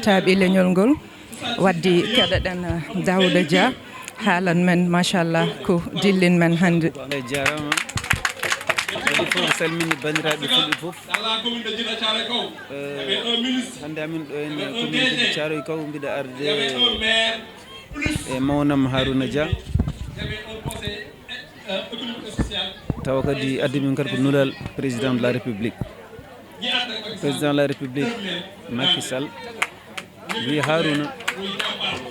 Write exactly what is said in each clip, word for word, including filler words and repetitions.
Taaɓi leñol ngol, waddi keɗoɗen, eh, Daouda Dia, haalan men, machallah, ko dillin men hannde. Wallay jaaraama. Kadi fof salmini banndiraaɓe fulɓe fof. Eh, hannde amin ɗo en commune de Thiaroye Kaw, mbiɗa arde e mawnam Harouna Dia. Tawa kadi addi min kadi ko nulal président de la République. Président de la République Macky Sall wi Harouna,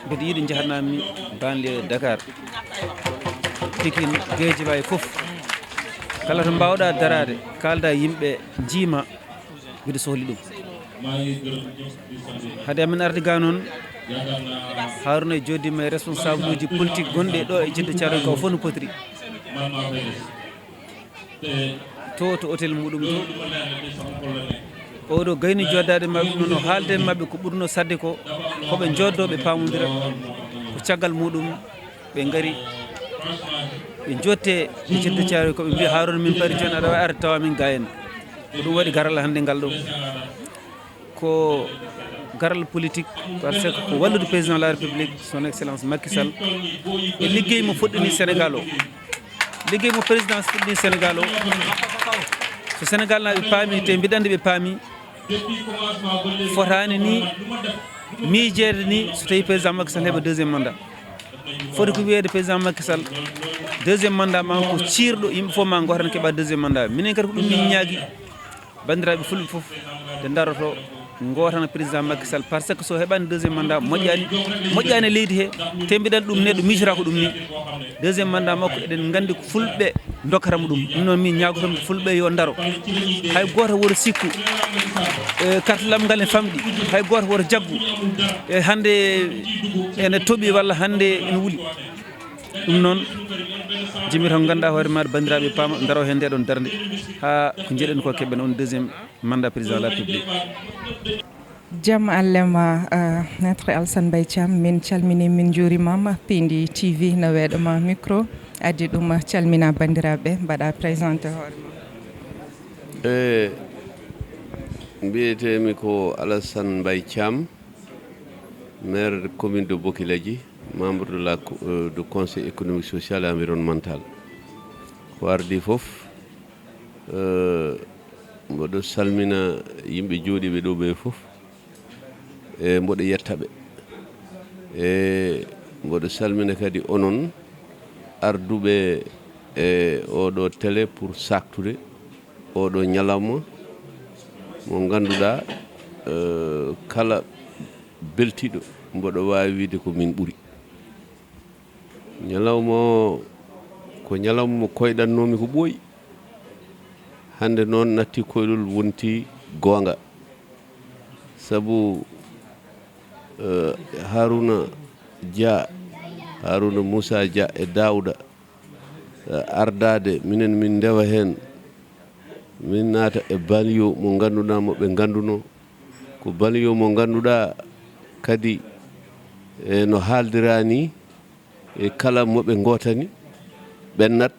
mbiɗa yiɗi njahatnami banlieue Dakar, Pikine, Guédiawaye fof. Kala to mbawɗa darade, kalda yimɓe jiima, mbiɗa sohli ɗum. Hade amin arde ga noon, Harouna e joddima e responsable uji politique gonɗe ɗo e Jidda Thiaroye Kaw fof no potiri. To, to hôtel muɗum to. Oɗo gayni joddade maɓɓe, no, no haalde maɓɓe ko ɓurno sadde ko, ko ɓe joddo ɓe pamodira. Ko caggal muɗum ɓe ngari, ɓe jotte e Jidda Thiaroye Kaw, ɓe mbi Harouna, min pari joni aɗa wawi arde tawa min ga en. Ko ɗum waɗi garal hannde ngal ɗo. Ko garal politique, parce que ko wallude président de la République, son excellence Macky Sall, e liggey mo fuɗɗini Sénégal o. Liggey mo président fuɗɗini Sénégal o, so Sénégal naaɓe paami, te mbiɗa anndi ɓe paami, fotaani ni miijeede ni so tawi président Macky Sall heɓa deuxième mandat. Foti ko wiyeede président Macky Sall, deuxième mandat ma ko ciirɗo, yimɓe fof ma ngoo tan keɓa deuxième mandat. Minen kadi ko ɗum min ñaagi. Banndiraaɓe fulɓe fof, nde ndaroto, ngootana président Macky Sall, parce que so heɓaani deuxième mandat, moƴƴaani, moƴƴaani e leydi he, te mbiɗa anndi ɗum neɗɗo miijotata ko ɗum ni. Deuxième mandat makko, eɗen nganndi ko fulɓe ndokkata mo ɗum. Ɗum noon, min ñaagoto mi ko fulɓe yo ndaro. Hay gooto woto sikku, e, carte lam ngal ne famɗi, hay gooto woto jaggu. E, hannde ene toɓi walla hannde ene wuli. Ɗum noon, jimmi tan ngannduɗaa hoore maaɗa, banndiraaɓe paama, ndaro heen nde ɗoon darnde, haa ko njiɗen ko keɓen on deuxième mandat président de la République. Jam Allema, uh, Maître Alassane Mbaye Thiam, min calmini, min njuurima ma, Pindi T V no weeɗo ma micro, addi ɗum calmina banndiraaɓe, mbaɗa présenté hoore ma. E, mbiyetemi ko Alassane Mbaye Thiam, maire de commune de Bokiladji, membre de la co-, euh, de conseil économique, social et environnemental. Ko ardi fof, euh, mboɗo salmina yimɓe jooɗiiɓe ɗo ɓe fof, e mboɗo yetta ɓe. E mboɗo salmina kadi onon arduɓe e oɗo télé pour saktude oɗo ñalawma mo ngannduɗaa, eh, kala beltiiɗo mboɗo waawi wiide ko min ɓuri. Ñalawma o ko ñalawma mo koyɗannoomi ko ɓooyi. Hannde noon natti koyɗol wonti goonga. Sabu, eh, Haruna Dia, Haruna Moussa Dia e Daouda, eh, ardaade, minen min ndewa heen, min naata e banlieue mo ngannduɗaa, mo ɓe ngannduno. Ko banlieue mo ngannduɗaa kadi, e no haaldiraa ni, e kala mo ɓe ngootani, ɓennat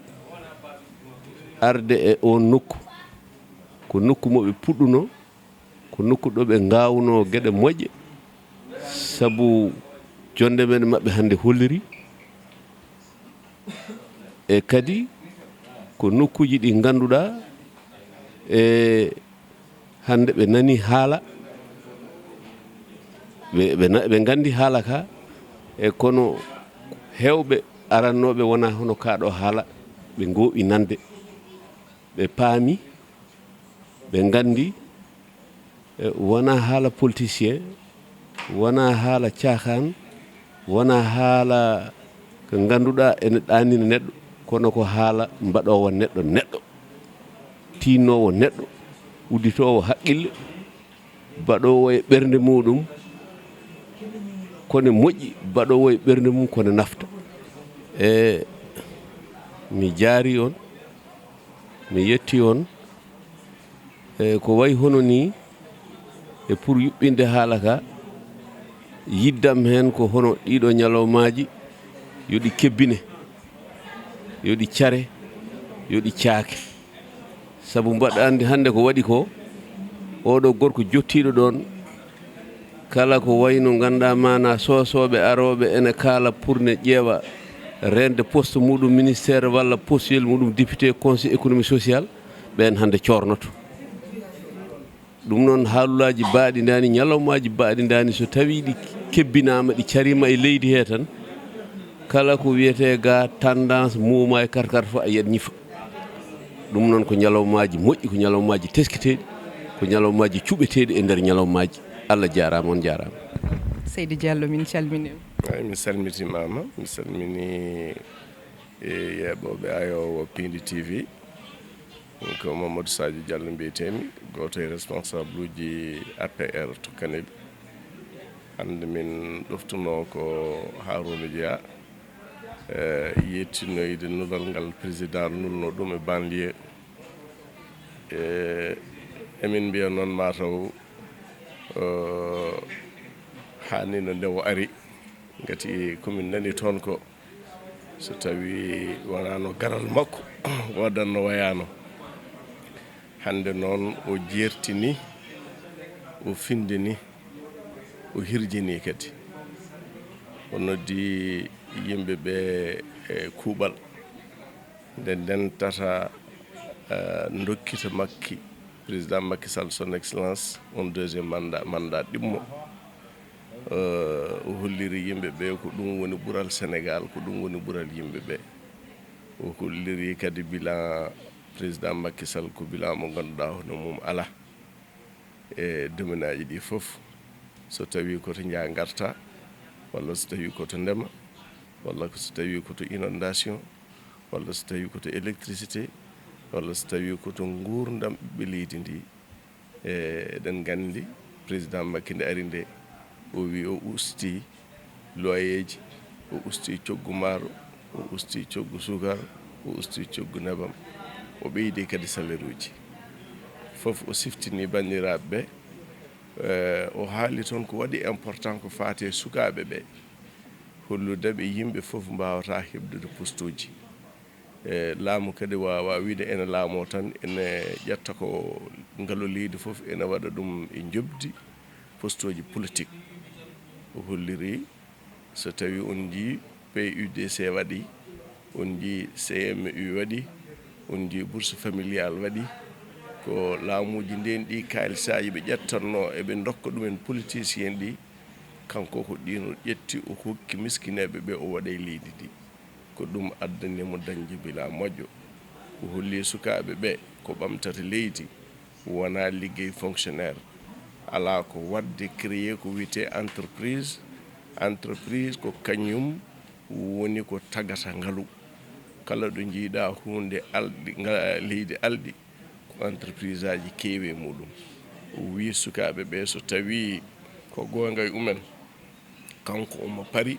arde e oon nokku. Ko nokku mo ɓe puɗɗuno, ko nokku ɗo ɓe ngaawno geɗe moƴƴe, sabu jonnde men maɓɓe hannde holliri. E kadi ko nokkuuji ɗi ngannduɗaa, e hannde ɓe nani haala, ɓe, ɓe na-, ɓe nganndi haala ka, e kono heewɓe arannooɓe wonaa hono kaa ɗo haala, ɓe ngooɓi nande, ɓe paami, ɓe nganndi, e, wonaa haala politicien, wonaa haala caahaan, wonaa haala ko ngannduɗaa ene ɗaanina neɗɗo, kono ko haala mbaɗoowo neɗɗo neɗɗo, tiinnoowo neɗɗo, udditoowo haqqille, baɗoowo e ɓernde muɗum ko ne moƴƴi, baɗoowo e ɓernde mum ko ne nafta. E mi jaari on, mi yetti on. E ko wayi hono nii, e pour yuɓɓinde haala ka, yiddam heen ko hono ɗiɗo ñalawmaaji, yo ɗi kebbine, yo ɗi care, yo ɗi caake. Sabu mbaɗa anndi hannde ko waɗi ko, oɗo gorko jottiiɗo ɗoon, Kala ko wayno ngannduɗaa maanaa soosooɓe arooɓe ene kaala pour ne ƴeewa reende poste muɗum ministère walla posteyel muɗum député conseil économie social, ɓeen hannde coornoto. Ɗum noon haalulaaji baaɗi ndaani, ñalawmaaji baaɗi ndaani, so tawii ɗi kebbinaama, ɗi cariima e leydi hee tan, kala ko wiyetee ga tendance, mouvement e karkar fof a yiyat ñifa. Ɗum noon ko ñalawmaaji moƴƴi, ko ñalawmaaji teskiteeɗi, ko ñalawmaaji cuɓeteeɗi e nder ñalawmaaji. Allah jaaraama, on jaaraama. Seydi Diallo, min calminii. Ay, mi salmitimaama, mi salmini e yeeɓooɓe ayoowo Piindi T V. Ko Mamadou Sadio Diallo mbiyetee-mi, gooto e responsable uji A P R to Kanel. Hannde min ɗoftunoo ko Harouna Dia, e yettinoyde nulal ngal président nulno ɗum e banlieue. E emin mbiya noon mataw haanino nde o ari, ngati komin nani toon ko so tawi wonano garal makko woodan no wayano. Hannde noon o jertini, o findini, o hirjini kadi. O noddi yimɓe ɓe e kuuɓal nde ndentata, eh, dokkita Makki, président Macky Sall, son excellence, on deuxième mandat, mandat ɗimmo. Eh, o holliri yimɓe ɓe ko ɗum woni ɓural Sénégal, ko ɗum woni ɓural yimɓe ɓe. O holliri kadi bilan président Macky Sall ko bilan mo ngannduɗaa hono mum alaa e domaine aji ɗi fof, so tawi ko to njaha ngarta, walla so tawi ko to ndema, walla so tawi ko to inondation, walla so tawi ko to électricité, walla so tawi ko to nguurndam ɓiɓɓe leydi ndi. E eɗen nganndi président Makki nde ari nde, o wi o usti loyeeji, o usti coggu maaro, o usti coggu sukar, o usti coggu nebam, o ɓeydi kadi saleruuji. Fof o siftini banndiraaɓe ɓe. E o haali toon ko waɗi important ko faati e sukaaɓe ɓe, hollude ɓe yimɓe fof mbaawata heɓdude postuuji. E laamu kadi waawaa wiyde ene laamoo tan, ene ƴetta ko ngalu leydi fof, ene waɗa ɗum e njoɓdi postooji politik. O holliri, so tawii on njiyii P U D C waɗii, on njiyii C M U waɗii, on njiyii bourse familiale waɗii, ko laamuuji ndeen ɗii kaalisaaji ɓe ƴettannoo eɓe ndokka ɗum en politicien ɗii, kanko ko ɗiin o ƴetti o hokki miskineeɓe ɓee o waɗa e leydi ndii. Ko ɗum addani mo dañde bilan moƴƴo. O holli sukaaɓe ɓe ko ɓamtata leydi wonaa liggey fonctionnaire. Alaa ko waɗde créer ko wiyetee entreprise. Entreprise ko kañum woni ko tagata ngalu. Kala ɗo njiiɗaa huunde alɗi, leydi alɗi, ko entreprise aji keewi e muɗum. O wii sukaaɓe ɓe so tawii ko goonga e umen, kanko omo pari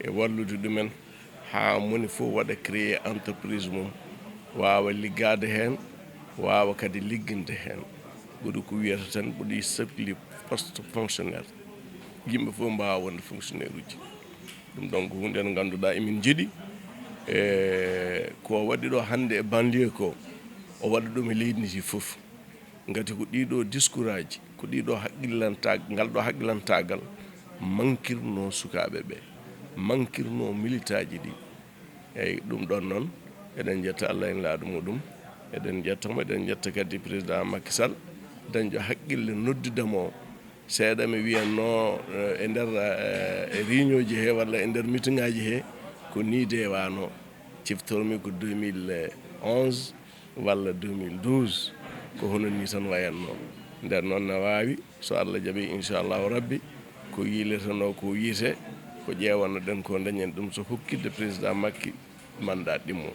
e wallude ɗumen haa moni fof waɗa créer entreprise mum, waawa liggaade heen, waawa kadi ligginde heen. Ɓuri ko wiyata tan ɓuri sokli poste fonctionnaire, yimɓe fof mbaawa wonde fonctionnaire uji. Ɗum ɗon ko huunde nde ngannduɗaa emin njiɗi e ko waɗi ɗo hannde e banlieue ko, o waɗa ɗum e leydi ndi fof. Ngati ko ɗiɗo discours aji, ko ɗiɗo haqqillanta, ngal ɗo haqqillantaagal mankirno sukaaɓe ɓe, mankirno militaaji ɗi. Eyyi, ɗum ɗon noon, eɗen njetta Allah e Nelaaɗo muɗum, eɗen njetta mo, eɗen njetta kadi président Macky Sall, dañɗo haqqille noddude mo. Seeɗa mi wiyatno e nder e réunion ji he walla e nder meeting aji he, ko ni de wano. Ciftormi ko deux mille onze walla deux mille douze, ko hono ni tan wayatno. Nden noon na wawi, so Allah jaɓi, inchallahu rabbi, ko yiiletenoo ko yiite, ko ƴeewanno ɗen ko dañen ɗum so hokkitde président Macky mandat ɗimmo.